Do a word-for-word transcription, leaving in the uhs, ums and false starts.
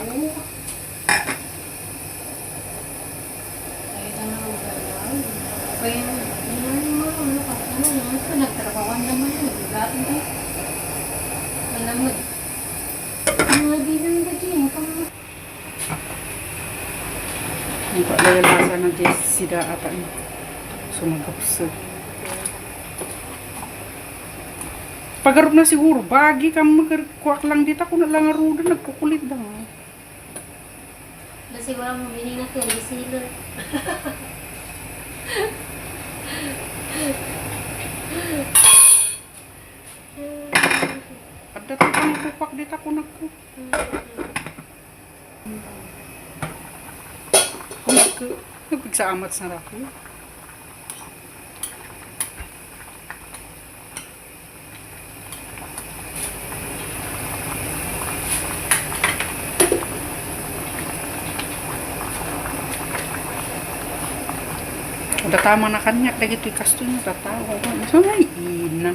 Ay, ano, ano, ano, ano, ano, ano, nagtrabahoan naman yun. Dati na. Alam mo, mga bilang na din. Ang paglalasa ng Jessida ata, eh. Sumagapsag. Pagarup na siguro, bagi ka magkuak lang dita, kuna lang aruda, nagkukulit lang, ah. Basta wala mo biningat yan, di sila. Adda ti pangkupak dita, kunak ko. Kunak ko. Nagpigsaamat sa raku. Datama na kaniak dagiti kastoy nga tatawa. So, ay, ina.